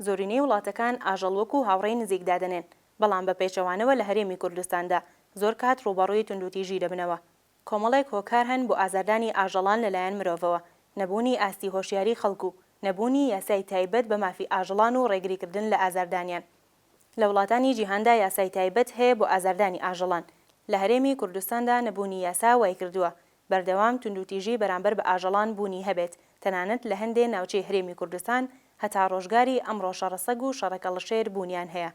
زۆرینەی وڵاتەکان ئاژەڵ وەکو هاوڕێی نزیک دادەنێن، بەڵام بە پێچەوانەوە لە هەرێمی کوردستاندا زۆر کات ڕووبەڕووی توندوتیژی دەبنەوە. کۆمەڵێک هۆکار هەن بۆ ئازاردانی ئاژەڵان لەلایەن مرۆڤەوە، نەبوونی ئاستی هۆشیاری خەڵک و نەبوونی یاسای تایبەت بە مافی ئاژەڵان و ڕێگریکردن لە ئازاردانیان. لە وڵاتانی جیهاندا یاسای تایبەت هەیە بۆ ئازاردانی ئاژەڵان، لە هەرێمی کوردستاندا نەبوونی یاسا وایکردووە بەردەوام توندوتیژی بەرامبەر بە ئاژەڵان بوونی هەبێت، تەنانەت لە هەندێ ناوچەی هەرێمی کوردستان هەتا ڕۆژگاری ئەمڕۆ شەڕەسەگ و شەڕەکەڵەشێر بوونیان هەیە،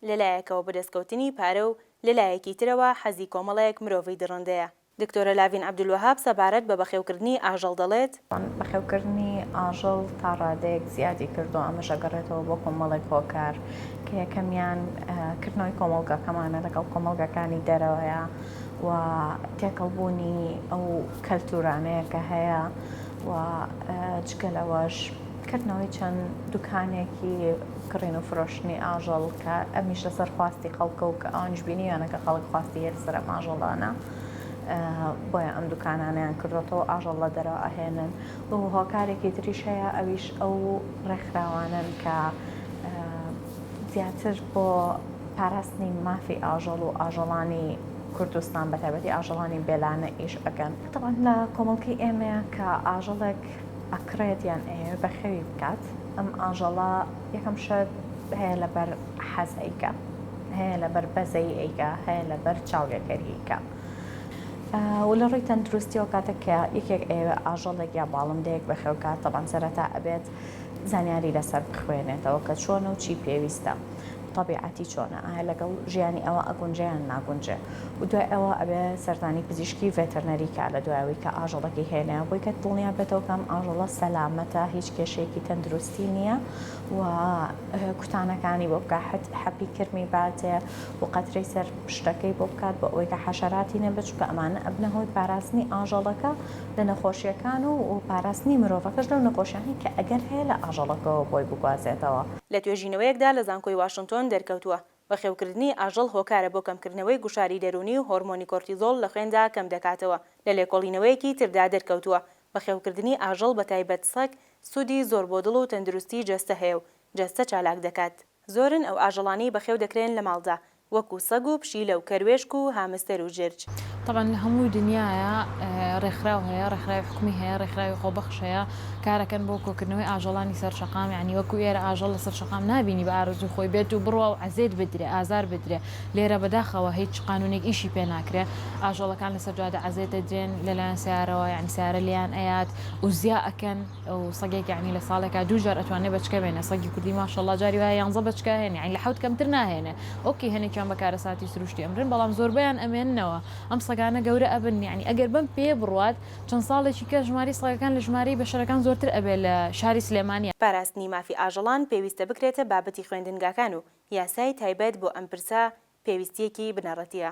لە لایەکەوە بۆ دەستکەوتنی پارە و لە لایەکی ترەوە حەزی کۆمەڵێک مرۆڤی دڕندەیە. دکتۆرە لاڤین عەبدولوەهاب سەبارەت بە بەخێوکردنی ئاژەڵ دەڵێت. بەخێوکردنی ئاژەڵ تا ڕادەیەک زیادی کردووە، ئەمەش ئەگەڕێتەوە بۆ کۆمەڵێک هۆکار کە یەکەمیان کردنەوەی کۆمەڵگاکەمانە لەگەڵ کۆمەڵگاکانی دەرەوەیە و تێکەڵبوونی ئەو کەلتورانەیە کە هەیە و جگە لەوەش کردنەوەی چەند دوکانێکی کڕین و فرۆشتنی ئاژەڵ کە ئەمیش لەسەر خواستی خەڵکە و کە ئەوانیش بینیویانە کە خەڵک خواستی هەیە لەسەر ئەم ئاژەڵانە بۆیە ئەم دوکانانەیان کردۆتەوە ئاژەڵ لە دەرەوە ئەهێنن و هۆکارێکی تریش هەیە ئەویش ئەو ڕێکخراوانەن کە زیاتر بۆ پاراستنی مافی ئاژەڵ و ئاژەڵانی کوردستان بە تایبەتی ئاژەڵانی بێلانە ئیش ئەکەن. تەبعەن لە کۆمەڵگەی ئێمەیە کە ئاژەڵێک ئەکڕێت یان ئەیەوێت بەخێوی بکات ئەم ئاژەڵە یەکەم شت هەیە لەبەر حەز ئەیکا هەیە لەبەر بەزەیی ئەیکا هەیە لەبەر چاولێکەری ئەیکا و لە ڕووی تەندروستیەوە کاتێک کە یەکێک ئەیەوێت ئاژەڵێک یا باڵندەیەک بەخێو کات تەبعەن سەرەتا ئەبێت زانیاری لەسەر بخوێنێتەوە کە چۆنە و چی پێویستە. تەبیعەتی چۆنە ئایا لەگەڵ ژیانی ئەوە ئەگونجێ یان ناگونجێ و دوای ئەوە ئەبێ سەردانی پزیشکی ڤێتەرنەری کا لە دوای ئەوەی کە ئاژەڵەکەی هێنایە بۆی کە دڵنیا بێتەوە کە ئەم ئاژەڵە سەلامەتە هیچ کێشەیەکی تەندروستی نییە و کوتانەکانی بۆ بکا حەپی کرمی باتێ و قەترەی سەر پشتەکەی بۆ بکات بۆ ئەوەی کە حەشەراتی نەبێت چونکە ئەمانە ئەبنە هۆی پاراستنی ئاژەڵەکە لە نەخۆشیەکان و پاراستنی مرۆڤەکەش لەو نەخۆشیانەی کە ئەگەر هەیە لە ئاژەڵەکەوە بۆی بگوازێتەوە. لە توێژینەوەیەکدا لە زانکۆی واشنتۆن دەرکەوتووە، بەخێوکردنی ئاژەڵ هۆکارە بۆ کەمکردنەوەی گوشاری دەروونی و هۆرمۆنی کۆرتیزۆڵ لە خوێندا کەمدەکاتەوە، لە لێکۆڵینەوەیەکی تردا دەرکەوتووە، بەخێوکردنی ئاژەڵ بەتایبەت سەگ سوودی زۆر بۆ دڵ و تەندروستی جەستە هەیە و جەستە چالاک دەکات. زۆرن ئەو ئاژەڵانەی بەخێو دەکرێن لە ماڵدا، وەکو سەگ و پشیلە و کەروێشک و هامستەر و جرج. تەبعەن لە هەموو دنیایا ڕێکخراو هەیە، ڕێکخراوی حکومی هەیە، ڕێکخراوی خۆبەخش هەیە، کارەکەن بۆ کۆکردنەوەی ئاژەڵانی سەر شەقام، یانی وەکو ئێرە ئاژەڵ لەسەر شەقام نابینی بە ئارەزووی خۆی بێت و بڕوا و عەزێت بدرێ، ئازار بدرێ، لێرە بەداخەوە هیچ قانونێک ئیشی پێ ناکرێ، ئاژەڵەکان لەسەر جادە عەزێت دەدرێن لەلایەن سەیارەوە، یانی سەیارە لێیان ئەیات و زیا ئەکەن. و سەگێک یەعنی لە ساڵێکا دوو جار ئەتوانێ بەچکە بێنێ سەگی کوردی ماشەڵا جاری وایە یانزە بەچکە ئەهێنێ یەعنی لە حەوت کەمتر ناهێنێ ئۆکەی هەنێکیان بە کارەساتی سروشتی ئەمرن بەڵام زۆربەیان ئەمێننەوە ئەم سەگانە گەورە ئەبن یەعنی ئەگەر بەم پێیە بڕوات چەند ساڵێکی کە ژمارەی سەگەکان لە ژمارەی بەشەرەکان زۆرتر ئەبێ لە شاری سلێمانیا. پاراستنی مافی ئاژەڵان پێویستە بکرێتە بابەتی خوێندنگاکان و یاسای تایبەت بۆ ئەم پرسە پێویستییەکی بنەڕەتییە.